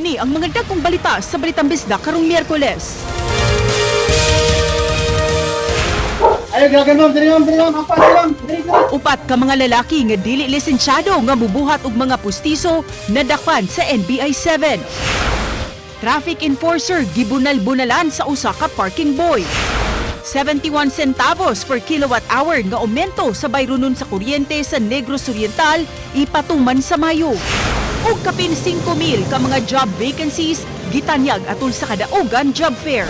Kini ang mga dagkong balita sa Balitang Bisdak karong Miyerkules. Ayo, gerakan, ma'am, diri ma'am, diri ma'am, apa, diri ma'am, diri diri. Upat ka mga lalaki nga dili lisensyado nga mubuhat og mga pustiso nadakpan sa NBI 7. Traffic enforcer gibunal-bunalan sa usa ka parking boy. 71 centavos per kilowatt hour nga aumento sa bayronon sa kuryente sa Negros Oriental ipatuman sa Mayo. Ug kapin 5,000 ka mga job vacancies gitanyag atol sa kadaugan job fair.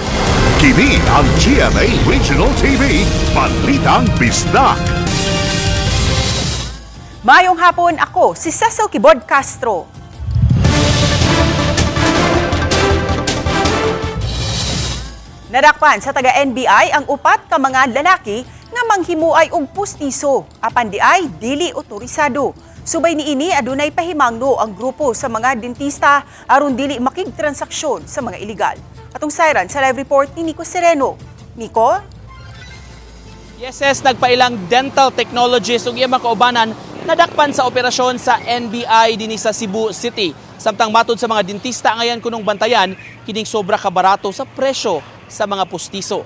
Kini ang GMA Regional TV, Balitang Bisdak. Mayong hapon, ako si Cecil Kibod Castro. Nadakpan sa taga NBI ang upat ka mga lalaki nga manghimuay og pustiso apan di ay dili otorisado. Subay niini, adunay pahimangno ang grupo sa mga dentista aron dili makigtransaksyon sa mga iligal. Atong sayran sa live report ni Nico Sereno. Nico? Yes, nagpailang dental technologist ug iyang mga kaubanan nadakpan sa operasyon sa NBI dinhi sa Cebu City. Samtang matod sa mga dentista, ngayon kunong bantayan kining sobra kabarato sa presyo sa mga pustiso.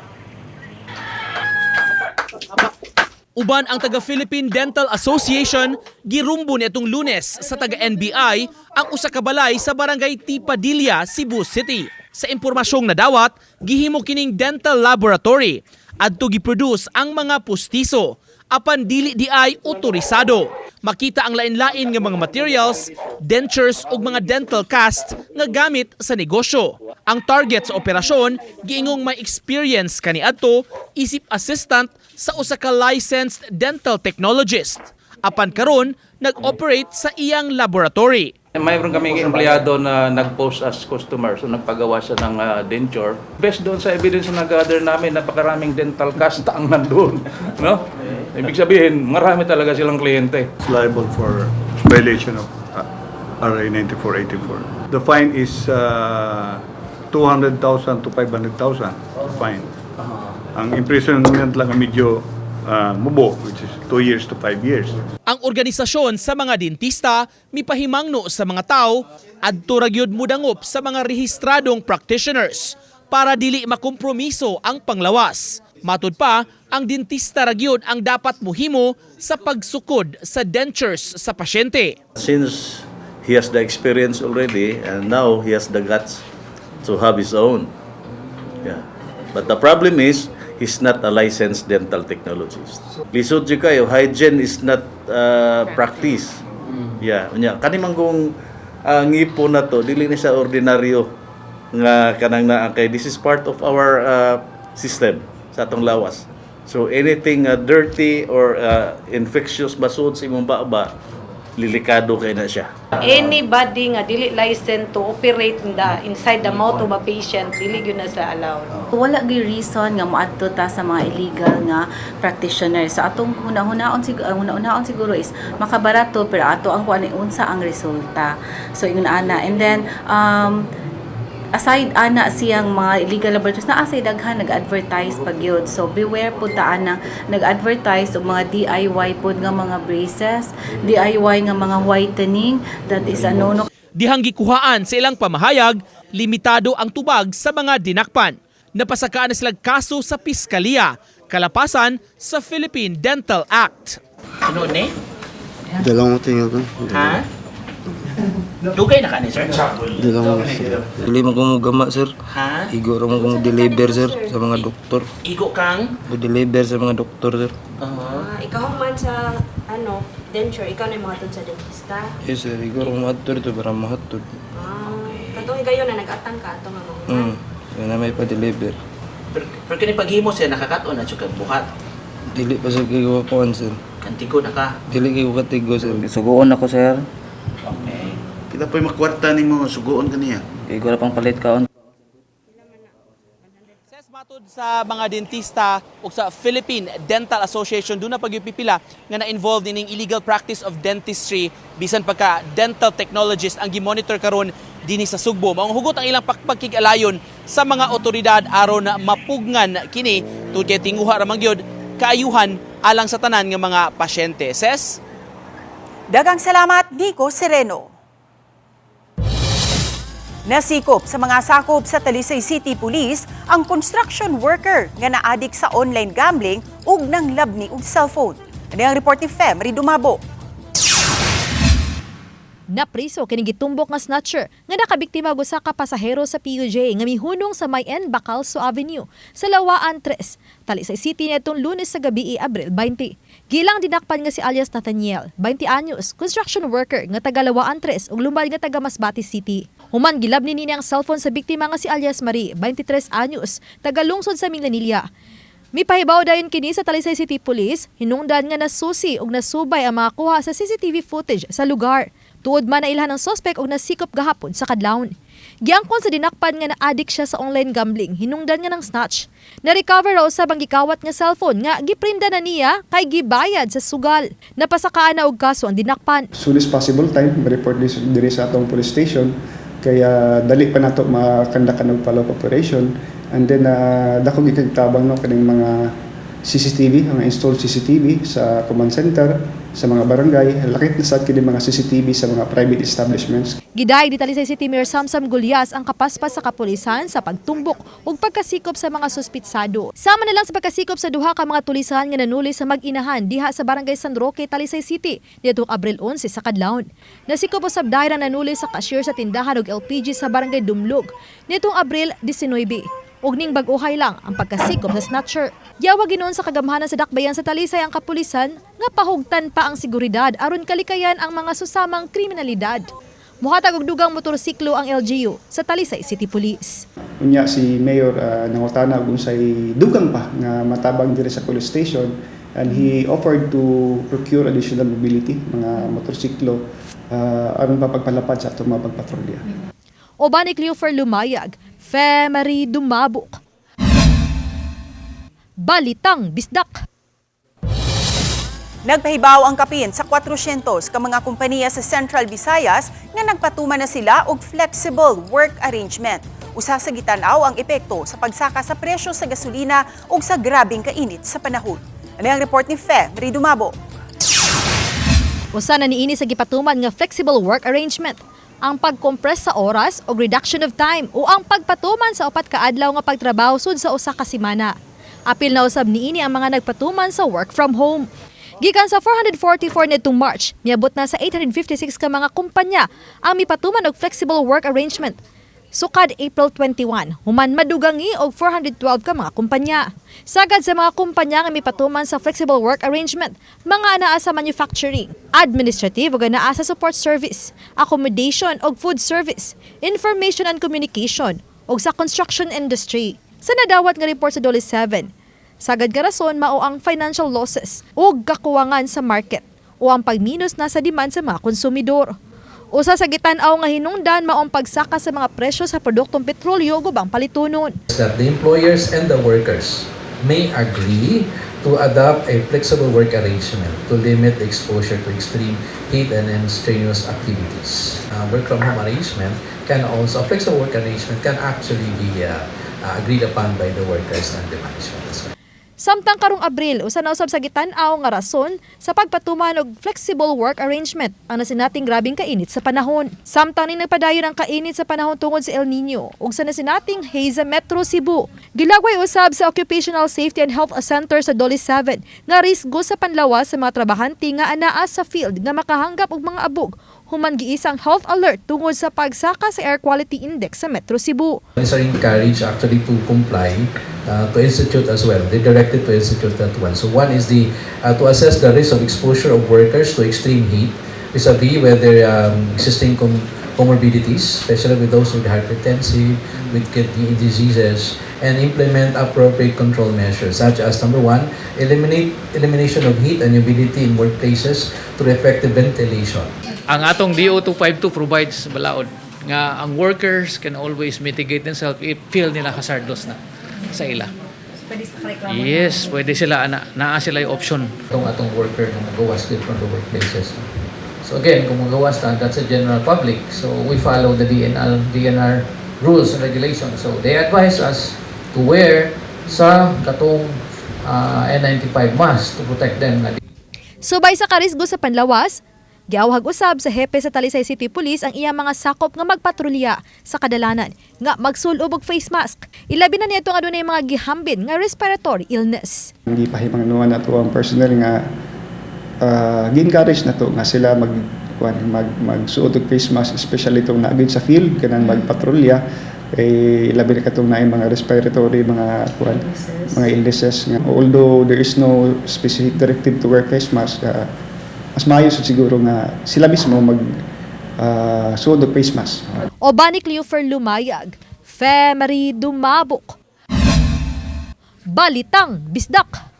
Uban ang taga Philippine Dental Association, girumbo nitong Lunes sa taga NBI ang usa ka balay sa Barangay Tipadilla, Cebu City. Sa impormasyong nadawat, gihimo kining dental laboratory adto giproduce ang mga pustiso apan dili di ay otorisado. Makita ang lain-lain nga mga materials, dentures ug mga dental cast nga gamit sa negosyo. Ang target sa operasyon, giingong may experience kaniadto isip assistant sa usa ka licensed dental technologist. Apan karon nag-operate sa iyang laboratory. Mayroon kaming empleyado na nag-post as customer, so nagpagawa siya ng denture. Based doon sa evidence na nag-gather namin, napakaraming dental cast ang nandun. No? Ibig sabihin, marami talaga silang kliyente. Is liable for violation of RA 9484. The fine is 200,000 to 500,000 fine. Ang imprisonment lang ang medyo mubo, which is 2 years to 5 years. Ang organisasyon sa mga dentista mipahimangno sa mga tao adto ra gyud mudangop sa mga rehistradong practitioners para dili makompromiso ang panglawas. Matud pa, ang dentista ra gyud ang dapat muhimo sa pagsukod sa dentures sa pasyente. Since he has the experience already and now he has the guts to have his own. Yeah. But the problem is he's not a licensed dental technologist. Lisod jud kayo, hygiene is not practice. Yeah, unya kani man kung ngipon na to, dili ni siya ordinaryo nga kanang naa kay this is part of our system sa atong lawas. So anything dirty or infectious basud sa imong baba, delikado kay na siya. Anybody nga dili licensed to operate in the inside the mouth of a patient, dili gyud na sa allowed. Wala gyud reason nga moadto ta sa mga illegal nga practitioner. So atong huna-hunaon siguro, huna-hunaon siguro is makabarato, pero ato ang kuan unsa ang resulta. So ingon ana, and then aside ana siyang mga illegal laboratories na asay daghan nag-advertise pag yun. So beware pud ta ana, nag-advertise og mga DIY pud nga mga braces, DIY nga mga whitening, that is a no-no. Dihang gikuhaan sa ilang pamahayag, limitado ang tubag sa mga dinakpan. Napasakaan na silang kaso sa piskalya, kalapasan sa Philippine Dental Act. Ano ni? Dalawang tingin ko. Ha? Dugay na ka ni sir? Dalawang, sir. Dili man ko gama, sir. Ha? Igo ra man kong deliver, sir, sa mga doktor. Igo kang? Mo deliver sa mga doktor, sir. Ah, ikaw man sa ano, denture, ikaw na yung mga sa dentista. Yes, sir, igo ra mo to para mahatod. Ah, katong higayon na nag-atang ka ato nga mga. So na may pa-deliver. Pero kini paghimo siya nakakaton na siya buhat. Dili pa sir kay ko kuan, sir. Kantigo na ka. Dili kay ko katigo, sir. Suguon ako, sir. Okay. Kita po'y makwarta nimo, suguon ka niya. Igo ra pang palit kaon. Ses, matod sa mga dentista o sa Philippine Dental Association, doon na pagyupipila nga na-involved ining illegal practice of dentistry bisan pagka dental technologist ang gimonitor karon dinhi sa Sugbo. Maong hugot ang ilang pakpagkig-alayon sa mga otoridad aron mapugngan kini tungod kay tinguha ra man gyud kaayuhan alang sa tanan nga mga pasyente. Ses? Dagang salamat, Nico Sereno. Nasikop sa mga sakop sa Talisay City Police ang construction worker nga naadik sa online gambling ug nanglabni og cellphone. Ani ang report ni Fem Dumabo. Napriso kining gitumbok nga snatcher nga nakabiktima og usa ka pasahero sa PUJ nga mihunong sa May N. Bacalso Avenue sa Lawaan 3, Talisay City niadtong Lunes sa gabi, Abril 20. Giilang dinakpan nga si alias Nathaniel, 20 anyos, construction worker nga taga Lawaan 3 ug lumad nga taga Masbate City. Human gilabni niya ang cellphone sa biktima nga si alias Marie, 23 anyos, taga lungsod sa Minglanilla. Mipahibaw dayon kini sa Talisay City Police, hinungdan nga nasusi ug nasubay ang mga kuha sa CCTV footage sa lugar. Tuod man nailhan ang sospek og nasikop gahapon sa kadlawon. Giangkon sa dinakpan nga na-addict siya sa online gambling, hinungdan nga nang-snatch. Na-recover raw usab ang gikawat nga cellphone nga giprinda na niya kay gibayad sa sugal. Napasakaan na og kaso ang dinakpan. Soon as possible time, ma-report diri sa atong police station kaya dali pa nato makandakan og follow-up operation. And then dako gyud tabang, no, kaning mga CCTV, mga installed CCTV sa command center, sa mga barangay, lakit na sad kini mga CCTV sa mga private establishments. Gidayeg ni Talisay City Mayor Samsam Gullas ang kapaspas sa kapulisan sa pagtumbok ug pagkasikop sa mga suspitsado. Sama na lang sa pagkasikop sa duha ka mga tulisan nga nanuli sa mag-inahan diha sa Barangay San Roque, Talisay City niadtong Abril 11 sa kadlawon. Nasikop usab dayon ang nanuli sa cashier sa tindahan og LPG sa Barangay Dumlog niadtong Abril 19. Ug ning bag-ohay lang ang pagkasikop sa snatcher. Yawa ginuon sa kagamhanan sa dakbayan sa Talisay ang kapulisan nga pahugtan pa ang seguridad aron kalikayan ang mga susamang kriminalidad. Muhatag og dugang motorsiklo ang LGU sa Talisay City Police. Unya si Mayor nangutana kung unsay dugang pa nga matabang diri sa police station and he offered to procure additional mobility, mga motorsiklo, aron pa pagpalapad sa atong mga pagpatrolya. Uban ni Cleofer Lumayag, Femery Dumabok. Balitang Bisdak. Nagpahibaw ang kapin sa 400 ka mga kompanya sa Central Visayas nga nagpatuman na sila og flexible work arrangement. Usa sa gitan-aw ang epekto sa pagsaka sa presyo sa gasolina ug sa grabeng kainit sa panahon. Ani ang report ni Fe Dumabo. Usa na niini sa gipatuman nga flexible work arrangement ang pag-compress sa oras o reduction of time o ang pagpatuman sa 4 ka adlaw nga pagtrabaho sud sa usa ka semana. Apil na usab niini ang mga nagpatuman sa work from home. Gikan sa 444 nitong March, miabot na sa 856 ka mga kumpanya ang mipatuman og flexible work arrangement. Sukad April 21, human madugangi og 412 ka mga kumpanya. Sagad sa mga kumpanya nga mipatuman sa flexible work arrangement, mga anaa sa manufacturing, administrative ug anaa sa support service, accommodation ug food service, information and communication, ug sa construction industry. Sa nadawat nga report sa DOLE 7, sagad nga rason mao ang financial losses ug kakuwangan sa market o ang pagminus na sa demand sa mga konsumidor. Usa sa gitan-aw nga hinungdan mao ang pagsaka sa mga presyo sa produktong petrolyo ug ubang palitunon. That the employers and the workers may agree to adopt a flexible work arrangement to limit the exposure to extreme heat and strenuous activities. Work from home arrangement can also, a flexible work arrangement can actually be agreed upon by the workers and the management as well. Samtang karong Abril, usa na usab sa gitan-aw nga rason sa pagpatuman og flexible work arrangement ang nasinating grabeng kainit sa panahon. Samtang ning nagpadayon ang kainit sa panahon tungod sa El Nino ug sa nasinating haze sa Metro Cebu, gilagway usab sa Occupational Safety and Health Center sa DOLE 7 nga risgo sa panlawas sa mga trabahante nga anaa sa field nga makahanggap og mga abog human giisang health alert tungod sa pagsaka sa air quality index sa Metro Cebu. Companies are encouraged actually to comply, to institute as well. They're directed to institute that one. So one is the to assess the risk of exposure of workers to extreme heat vis-a-vis whether existing comorbidities, especially with those with hypertensive, with kidney diseases, and implement appropriate control measures such as, number one, elimination of heat and humidity in workplaces through effective ventilation. Ang atong DO 252 provides balaod nga ang workers can always mitigate themselves if feel nila hazardous na sa ila. Yes, pwede sila ana, naa sila yung option. Itong atong worker nga magawas din from the workplaces. So again, kung magawas na, that's a general public. So we follow the DENR rules and regulations. So they advise us to wear sa katong N95 mask to protect them. Subay sa karisgo sa panlawas, Giawhag usab sa hepe sa Talisay City Police ang iya mga sakop nga magpatrolya sa kadalanan nga magsulob og face mask. Ilabi na niadto nga adunay mga gihambin nga respiratory illness. Gipahimangnuan nato ang personnel nga gi-encourage nato nga sila mag kuan, mag magsuot og face mask, especially itong naa gyud sa field kanang magpatrolya, kay labi na katong naay mga respiratory mga kuan, mga illnesses nga although there is no specific directive to wear face mask, mas maayo sad siguro nga sila mismo mag suot og face mask. Uban ni Cleofer Lumayag, Femery Dumabok. Balitang Bisdak.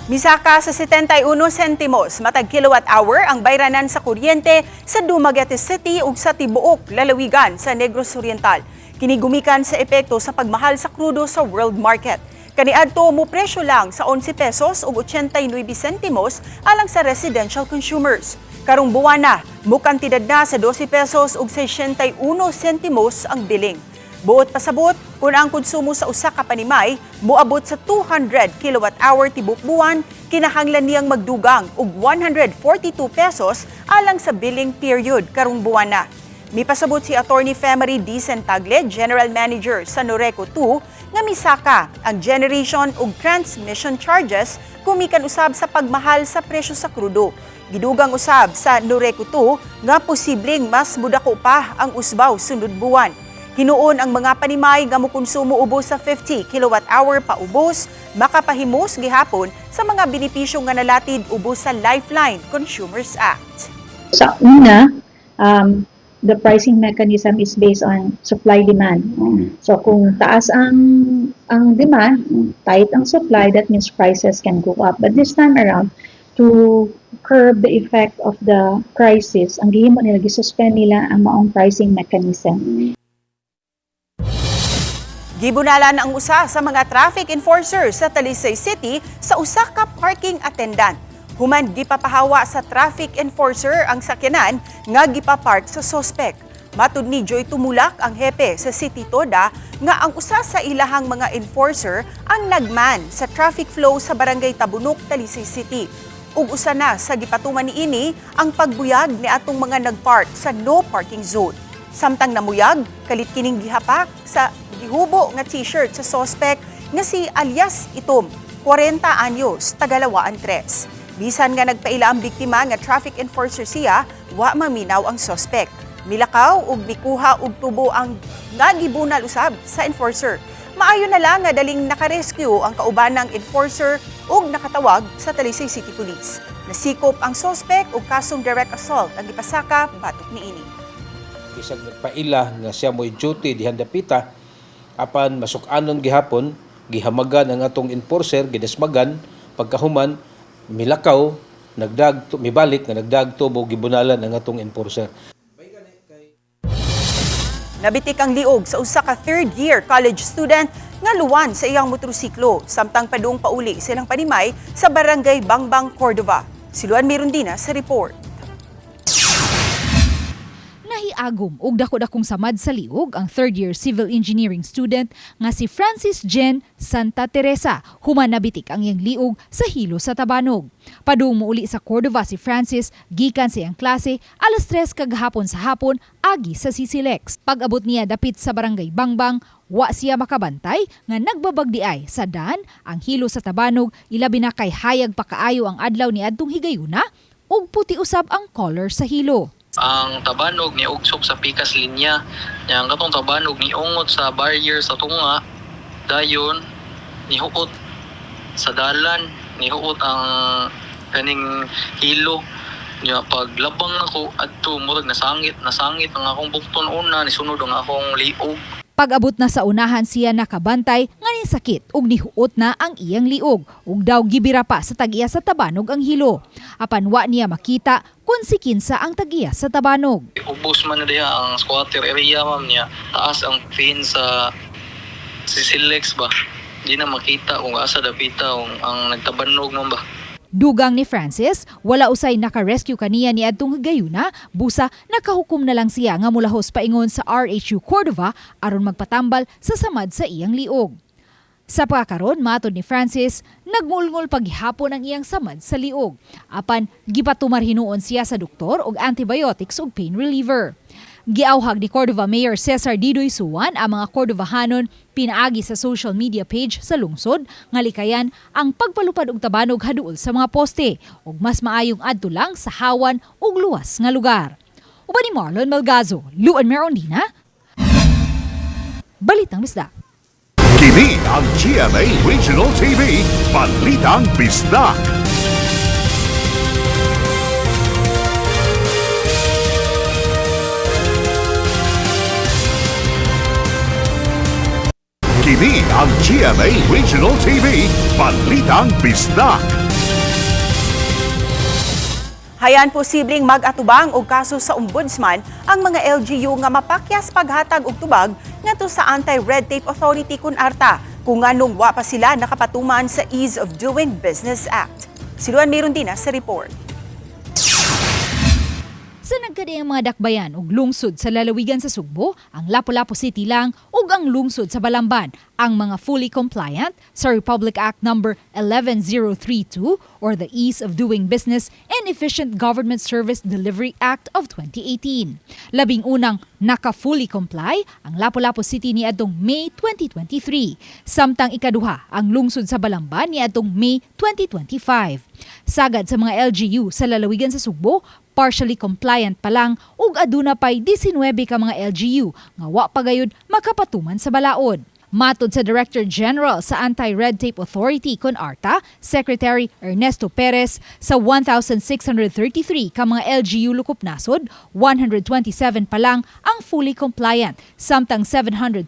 Misaka sa 71 sentimos matag kilowatt hour ang bayranan sa kuryente sa Dumaguete City ug sa tibuok lalawigan sa Negros Oriental. Kini gumikan sa epekto sa pagmahal sa krudo sa world market. Kaniadto mo presyo lang sa 11 pesos ug 89 sentimos alang sa residential consumers. Karong buwana, mukantidad na sa 12 pesos ug 61 sentimos ang billing. Buot pasabot, kung ang konsumo sa usa ka panimay moabot sa 200 kilowatt hour tibok buwan, kinahanglan niyang magdugang og 142 pesos alang sa billing period karong buwan na. Mipasabot si Attorney Femery D. Sentagle, General Manager sa Noreco 2, nga misaka ang generation ug transmission charges gumikan usab sa pagmahal sa presyo sa krudo. Gidugang usab sa Noreco 2 nga posibleng mas mudako pa ang usbaw sunod buwan. Hinuon ang mga panimay nga mokonsumo ubos sa 50 kilowatt hour paubos, makapahimos gihapon sa mga benepisyo nga nalatid ubos sa Lifeline Consumers Act. Sa una, the pricing mechanism is based on supply demand. So kung taas ang demand, tight ang supply, that means prices can go up. But this time around, to curb the effect of the crisis, ang gihimo nila, gisuspend nila ang maong pricing mechanism. Gibunalan ang usa sa mga traffic enforcers sa Talisay City sa usa ka parking attendant. Human gipapahawa sa traffic enforcer ang sakyanan nga gipapark sa sospek. Matud ni Joy Tumulak, ang hepe sa City Toda, nga ang usa sa ilahang mga enforcer ang nagman sa traffic flow sa Barangay Tabunok, Talisay City. Ug usa na sa gipatuman niini ang pagbuyag ni atong mga nagpark sa no parking zone. Samtang namuyag, kalit kining gihapak sa gihubo nga t-shirt sa sospek nga si alias Itom, 40 anyos, taga Lawaan 3. Bisan nga nagpaila ang biktima nga traffic enforcer siya, wa maminaw ang sospek. Milakaw ug mikuha og tubo ang nagibunal usab sa enforcer. Maayo na lang nga daling nakarescue ang kauban ng enforcer ug nakatawag sa Talisay City Police. Nasikop ang sospek ug kasong direct assault ang gipasaka batok niini. Bisag nagpaila nga siya mo'y duty dihan dapita, apan masuk-anon gihapon, gihamagan ang atong enforcer, gidasmagan, pagkahuman milakaw, nagdag mibalik nga nagdag tubo, gibunalan ang atong enforcer. Nabitik ang liog sa usa ka third year college student nga luwan sa iyang motorsiklo samtang padung pauli silang panimay sa Barangay Bangbang, Cordova. Si Luan Mirundina sa report. Nahiagom og dako-dakong samad sa liog ang third year civil engineering student nga si Francis Jen Santa Teresa human nabitik ang iyang liog sa hilo sa Tabanog. Padung muuli sa Cordova si Francis gikan sa iyang klase alas 3 kagahapon sa hapon agi sa CCLEX. Pag-abot niya dapit sa Barangay Bangbang, wa siya makabantay nga nagbabag diay sa dan ang hilo sa Tabanog, ilabi na kay hayag pa kaayo ang adlaw ni adtong higayuna ug puti usab ang color sa hilo. Ang tabanog ni ugsok sa pikas linya. Nya ang katong tabanog ni ungot sa barrier sa tunga, dayon nihuot sa dalan, nihuot ang kaning hilo. Nya paglabang nako adto, murag nasangit, nasangit ang akong bukton una, nisunod ang akong liog. Pag-abot na sa unahan siya nakabantay nga sakit ug nihuot na ang iyang liog ug daw gibira pa sa tag-iya sa tabanog ang hilo. Apan wa niya makita kung si kinsa ang tag-iya sa tabanog. Ubos man na diha ang squatter area, ma'am, niya. Taas ang fence sa CCLEX ba. Di na makita kung asa dapita kung ang nagtabanog man ba. Dugang ni Francis, wala usay naka-rescue kaniya ni adtong higayuna, busa nakahukom na lang siya nga mulahos paingon sa RHU Cordova aron magpatambal sa samad sa iyang liog. Sa pagkakaron, matod ni Francis, nagmulngol paghihapon ang iyang samad sa liog. Apan gipatumar hinuon siya sa doktor og antibiotics ug pain reliever. Giawhag ni Cordova Mayor Cesar Didoy Suan ang mga Cordovahanon pinaagi sa social media page sa lungsod nga likayan ang pagpalupad og tabanog haduol sa mga poste ug mas maayong adto lang sa hawan ug luwas nga lugar. Uban ni Marlon Malgazo, Luan Merondina, Balitang Bisdak. Kini ang GMA Regional TV, Balitang Bisdak. Kini ang GMA Regional TV, Balitang Bisdak. Hayan posibleng mag-atubang og kaso sa ombudsman ang mga LGU nga mapakyas paghatag og tubag ngadto sa Anti-Red Tape Authority kun ARTA kung nganong wa pa sila nakapatuman sa Ease of Doing Business Act. Si Luan Mirundina sa report. Sa nagkadaiyang mga dakbayan ug lungsod sa lalawigan sa Sugbo, ang Lapu-Lapu City lang ug ang lungsod sa Balamban ang mga fully compliant sa Republic Act Number 11032 or the Ease of Doing Business and Efficient Government Service Delivery Act of 2018. Labing unang naka-fully comply ang Lapu-Lapu City niadtong May 2023. Samtang ikaduha ang lungsod sa Balamban niadtong May 2025. Sagad sa mga LGU sa lalawigan sa Sugbo, partially compliant pa lang ug aduna pay 19 ka mga LGU nga wa pa gayud makapatuman sa balaod. Matod sa Director General sa Anti-Red Tape Authority kon ARTA, Secretary Ernesto Perez, sa 1,633 ka mga LGU lukop nasod, 127 pa lang ang fully compliant, samtang 720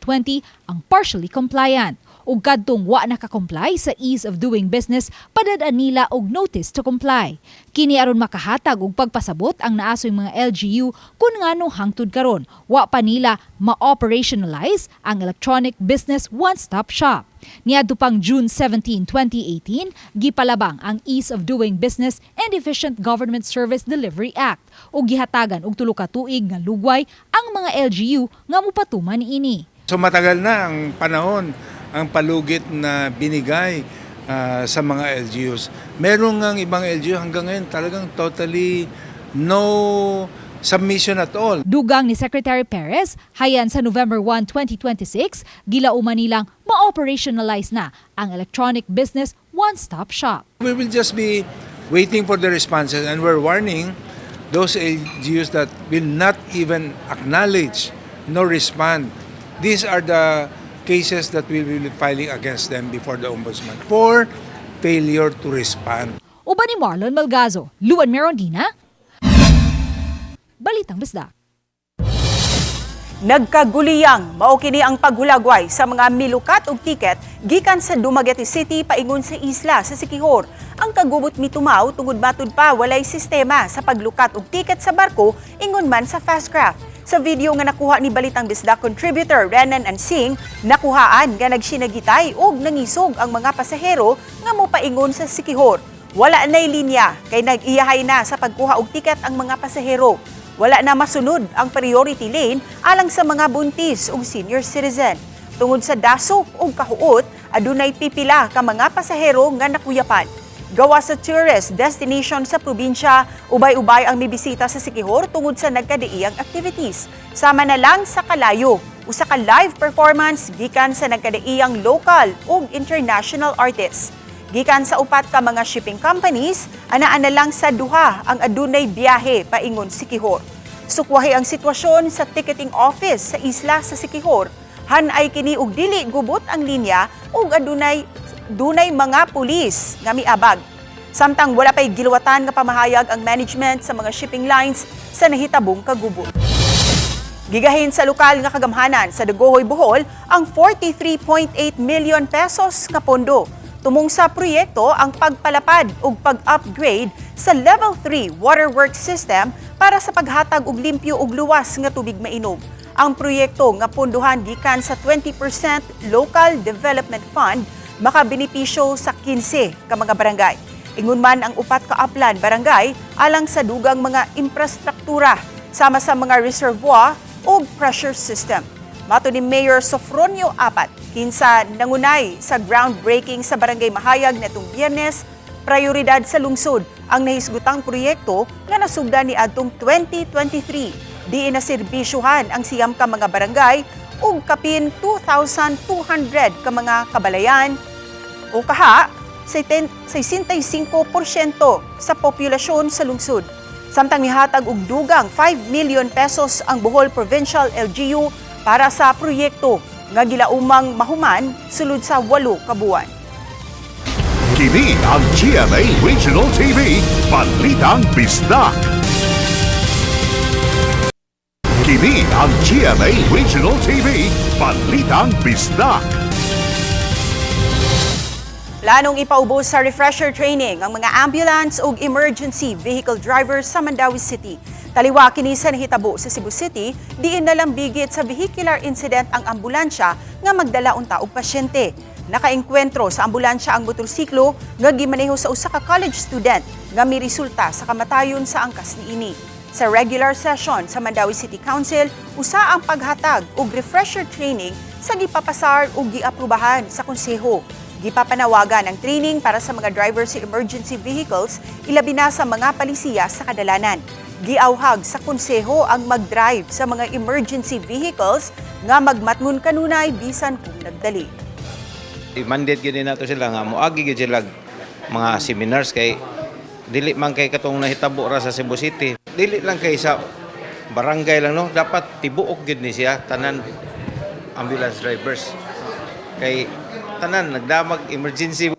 ang partially compliant. Ug kadtong wa naka-comply sa Ease of Doing Business, padad-an nila og notice to comply. Kini aron makahatag og pagpasabot ang naasoy mga LGU kung ngano hangtod karon wa pa nila ma-operationalize ang electronic business one-stop shop. Niadto pang June 17, 2018, gipalabang ang Ease of Doing Business and Efficient Government Service Delivery Act ug gihatagan og 3 ka tuig nga lugway ang mga LGU nga mopatuman niini. So matagal na ang panahon, ang palugit na binigay sa mga LGUs. Meron ngang ibang LGU hanggang ngayon talagang totally no submission at all. Dugang ni Secretary Perez, hayan sa November 1, 2026, gilauman nilang ma-operationalize na ang electronic business one-stop shop. We will just be waiting for the responses, and we're warning those LGUs that will not even acknowledge nor respond. These are the cases that we will be filing against them before the Ombudsman for failure to respond. Uban ni Marlon Malgazo, Luan Merondina, Balitang Bisdak. Nagkaguliyang mao kini ang paghulagway sa mga milukat og tiket gikan sa Dumaguete City paingon sa isla sa Siquijor. Ang kagubot mitumaw tungod matud pa walay sistema sa paglukat og tiket sa barko ingon man sa fast craft. Sa video nga nakuha ni Balitang Bisdak contributor Renan Ansing, nakuhaan nga nagsinagitay og nangisog ang mga pasahero nga mopaingon sa Siquijor. Wala na'y linya kay nag-iyahay na sa pagkuha og tiket ang mga pasahero. Wala na masunod ang priority lane alang sa mga buntis ug senior citizen. Tungod sa dasok ug kahuot, adunay pipila ka mga pasahero nga nakuyapan. Gawa sa tourist destination sa probinsya, ubay-ubay ang mibisita sa Siquijor tungod sa nagkadaiyang activities. Sama na lang sa Kalayo, usa ka live performance gikan sa nagkadaiyang local ug international artists. Gikan sa upat ka mga shipping companies, anaa na lang sa duha ang adunay biyahe paingon Siquijor. Sukwahi ang sitwasyon sa ticketing office sa isla sa Siquijor. Han-ay kini og dili gubot ang linya ug adunay dunay mga pulis nga miabag. Samtang wala pay giluwatan nga pamahayag ang management sa mga shipping lines sa nahitabong kagubot. Gigahin sa lokal nga kagamhanan sa Dagohoy, Bohol ang 43.8 million pesos nga pondo. Tumong sa proyekto ang pagpalapad ug pag-upgrade sa Level 3 waterworks system para sa paghatag og limpyo ug luwas nga tubig mainom. Ang proyekto nga pondohan gikan sa 20% Local Development Fund makabenepisyo sa 15 ka mga barangay. Ingon man ang upat ka upland barangay alang sa dugang mga infrastruktura sama sa mga reservoir ug pressure system. Mato ni Mayor Sofronio Apat, kinsa nangunay sa groundbreaking sa Barangay Mahayag netong Biyernes, prioridad sa lungsod ang nahisgutang proyekto nga nasugdan ni adtong 2023. Diin na serbisyuhan ang 9 ka mga barangay ug kapin 2,200 ka mga kabalayan o kaha 65% sa populasyon sa lungsod. Samtang nihatag og dugang 5 million pesos ang Bohol Provincial LGU para sa proyekto nga gilaumang mahuman sulod sa 8 ka buwan. Kini ang GMA Regional TV, Balitang Bisdak. Kini ang GMA Regional TV, Balitang Bisdak. Planong ipaubos sa refresher training ang mga ambulance ug emergency vehicle drivers sa Mandaue City. Taliwa kini sa nahitabo sa Cebu City, diin nalambigit sa vehicular incident ang ambulansya nga magdala unta og pasyente. Nakaengkwentro sa ambulansya ang motorsiklo nga gimaneho sa usa ka college student nga miresulta sa kamatayon sa angkas niini. Sa regular session sa Mandaue City Council, usa ang paghatag og refresher training sa gipapasar ug giaprubahan sa konseho. Gipapanawagan ang training para sa mga drivers sa emergency vehicles, ilabi na sa mga palisiya sa kadalanan. Giawhag sa konseho ang mag-drive sa mga emergency vehicles nga magmatngon kanunay bisan kung nagdali. I-mandate gyud nato sila nga moagi gyud sila mga seminars kay dili man kay katong nahitabo ra sa Cebu City. Dili lang kay sa barangay lang, no, dapat tibuok gyud ni siya tanan ambulance drivers. Kay tanan nagdamag emergency.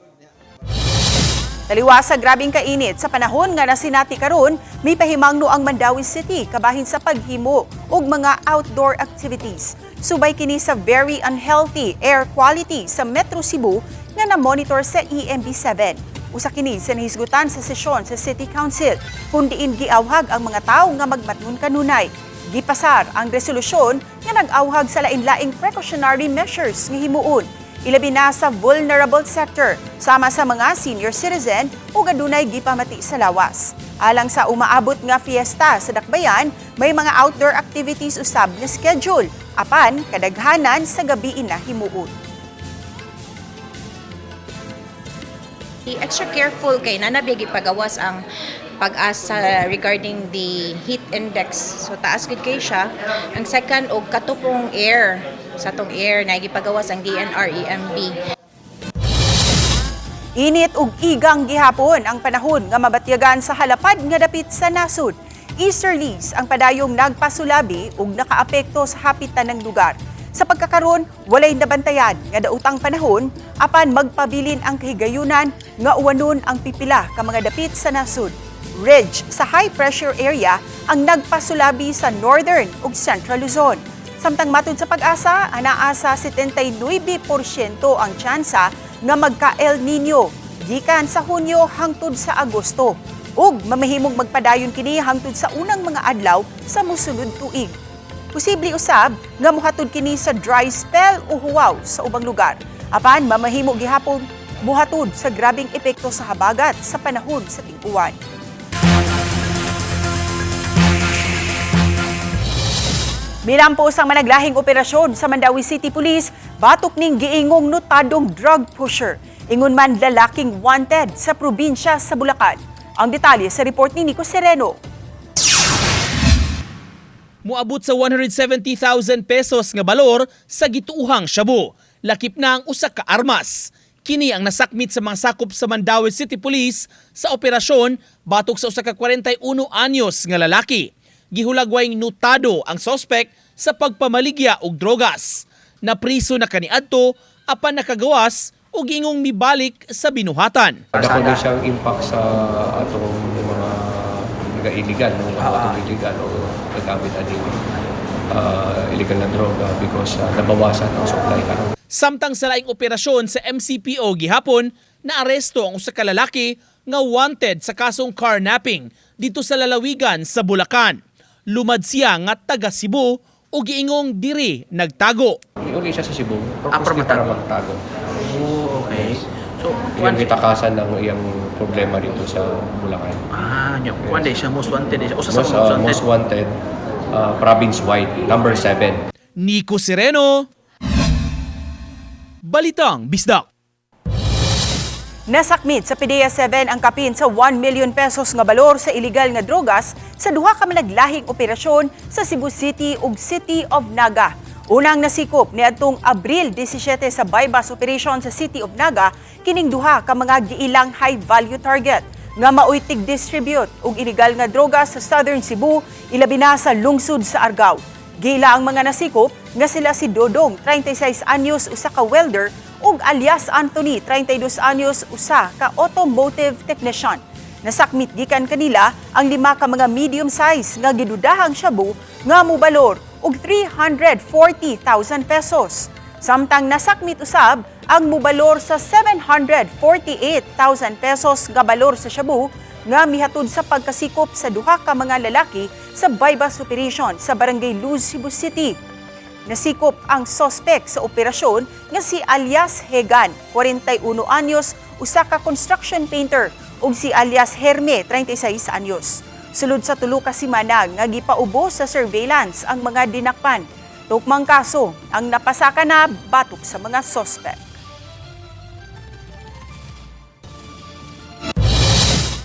Taliwa sa grabing kainit sa panahon nga nasinati karon, may pahimangno ang Mandaue City kabahin sa paghimo og mga outdoor activities. Subay kini sa very unhealthy air quality sa Metro Cebu nga na-monitor sa EMB7. Usa kini sa nahisgutan sa sesyon sa City Council kung diin giawhag ang mga tawo nga magmatngon kanunay. Gipasar ang resolusyon nga nag-awhag sa lain-laing precautionary measures nga himuon ilabi na sa vulnerable sector sama sa mga senior citizen ug adunay gipamati sa lawas. Alang sa umaabot nga fiesta sa Dakbayan, may mga outdoor activities usab na schedule apan kadaghanan sa gabi na himuon. Extra careful kay nanabi gipagawas ang pag-asa regarding the heat index. So taas gid kay siya. Ang second og katupong air sa atong air na gipagawas ang DNR EMB. Init ug igang gihapon ang panahon nga mabatyagan sa halapad nga dapit sa nasod. Easterlies ang padayong nagpasulabi ug nakaapekto sa hapit tanang lugar. Sa pagkakaron, walay nabantayan nga dautang panahon apan magpabilin ang kahigayunan nga uwanon ang pipila ka mga dapit sa nasod. Ridge sa high pressure area ang nagpasulabi sa northern ug central Luzon. Samtang matud sa Pag-asa, anaa sa 79% ang tsansa nga magka-El Nino gikan sa Hunyo hangtod sa Agosto. Ug mamahimong magpadayon kini hangtod sa unang mga adlaw sa mosunod tuig. Posible usab nga mohatod kini sa dry spell o huwaw sa ubang lugar. Apan mamahimo gihapon mohatod sa grabeng epekto sa habagat sa panahon sa ting-uwan. Milampos ang managlahing operasyon sa Mandaue City Police batok ning giingong notadong drug pusher. Ingon man lalaking wanted sa probinsya sa Bulacan. Ang detalye sa report ni Nico Sereno. Moabot sa 170,000 pesos nga balor sa gituuhang shabu. Lakip na ang usa ka armas. Kini ang nasakmit sa mga sakop sa Mandaue City Police sa operasyon batok sa usa ka 41 anyos nga lalaki. Gihulagway notado ang sospek sa pagpamaligya og drogas. Napriso na kaniadto apan nakagawas ug ingong mibalik sa binuhatan. Dako din siyang impact sa atong mga nag-illegal, no? Mga atong illegal o nagamit aning illegal na droga because nabawasan ang supply karon. Samtang sa laing operasyon sa MCPO gihapon, naaresto ang usa ka lalaki nga wanted sa kasong carnapping dito sa lalawigan sa Bulacan. Lumad siya nga taga Cebu ug giingong diri nagtago. Iuli siya sa Cebu, purposely para magtago. Oh, okay. So, Iyang gitakasan ng iyang problema dito sa Bulacan. Ah, nya, kuan siya most wanted siya. Usa sa Most, mga most wanted, province-wide, number 7. Nico Sereno, Balitang Bisdak. Nasakmit sa PDEA 7 ang kapin sa 1 million pesos nga balor sa illegal nga drogas sa duha ka managlahing operasyon sa Cebu City ug City of Naga. Unang nasikop niadtong Abril 17 sa buy-bust operation sa City of Naga kining duha ka mga giilang high value target nga maoy tig-distribute og illegal nga droga sa Southern Cebu, ilabi na sa lungsod sa Argao. Giila ang mga nasikop nga sila si Dodong, 36 anyos, usa ka welder, ug alias Anthony, 32 anyos, usa ka automotive technician. Nasakmit gikan kanila ang lima ka mga medium size nga gidudahang shabu nga mobalor og 340,000 pesos. Samtang nasakmit usab ang mobalor sa 748,000 pesos nga balor sa shabu nga mihatod sa pagkasikop sa duha ka mga lalaki sa buy-bust operation sa Barangay Luz, Cebu City. Nasikop ang sospek sa operasyon nga si alias Hegan, 41 anyos, usa ka construction painter, ug si alias Herme, 36 anyos. Sulod sa 3 ka semana nga gipaubos sa surveillance ang mga dinakpan. Tukmang kaso ang napasaka na batok sa mga sospek.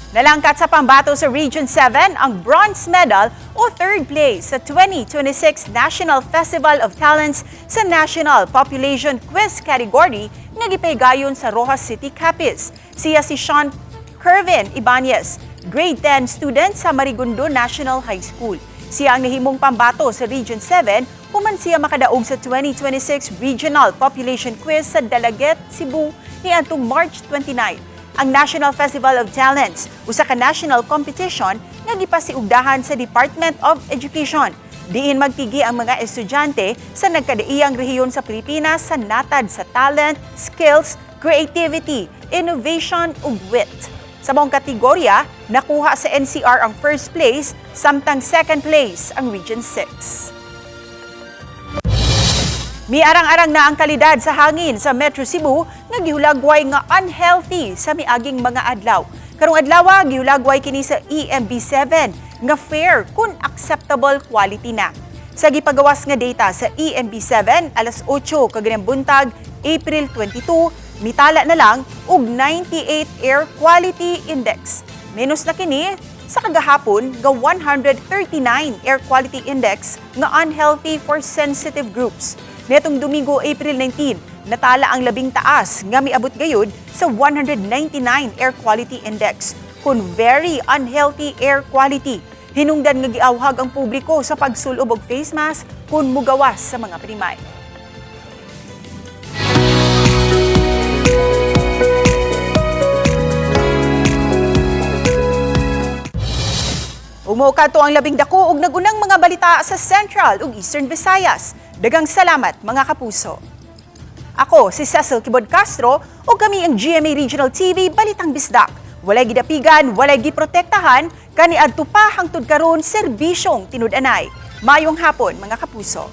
Nalangkat sa pambato sa Region 7 ang bronze medal o third place sa 2026 National Festival of Talents sa National Population Quiz category nga gipaygayon sa Roxas City, Capiz. Siya si Sean Kervin Ibanez, grade 10 student sa Marigundo National High School. Siya ang nahimong pambato sa Region 7 human siya makadaog sa 2026 Regional Population Quiz sa Dalaguete, Cebu niadtong March 29. Ang National Festival of Talents, usa ka national competition nga gipasiugdahan sa Department of Education. Diin magtigi ang mga estudyante sa nagkadaiyang rehiyon sa Pilipinas sa natad sa talent, skills, creativity, innovation ug wit. Sa maong kategorya, nakuha sa NCR ang first place, samtang second place ang Region 6. Miarang-arang na ang kalidad sa hangin sa Metro Cebu nga gihulagway nga unhealthy sa miaging mga adlaw. Karong adlaw, gihulagway kini sa EMB 7 nga fair kun acceptable quality na. Sa gipagawas nga data sa EMB 7 alas 8 kaganing buntag, April 22, mitala na lang og 98 Air Quality Index. Menos na kini sa kagahapon nga 139 Air Quality Index nga unhealthy for sensitive groups. Netong Domingo, April 19, natala ang labing taas nga miabot gayud sa 199 Air Quality Index kun very unhealthy air quality. Hinungdan nga giawhag ang publiko sa pagsulob og face mask kung mugawas sa mga primay. Umuka to ang labing dako og nagunang mga balita sa Central ug Eastern Visayas. Dagang salamat, mga kapuso. Ako si Cecil Kibod Castro ug kami ang GMA Regional TV Balitang Bisdak. Walay gidapigan, walay giprotektahan, kaniadto pa hangtod karon serbisyong tinud-anay. Mayong hapon, mga kapuso.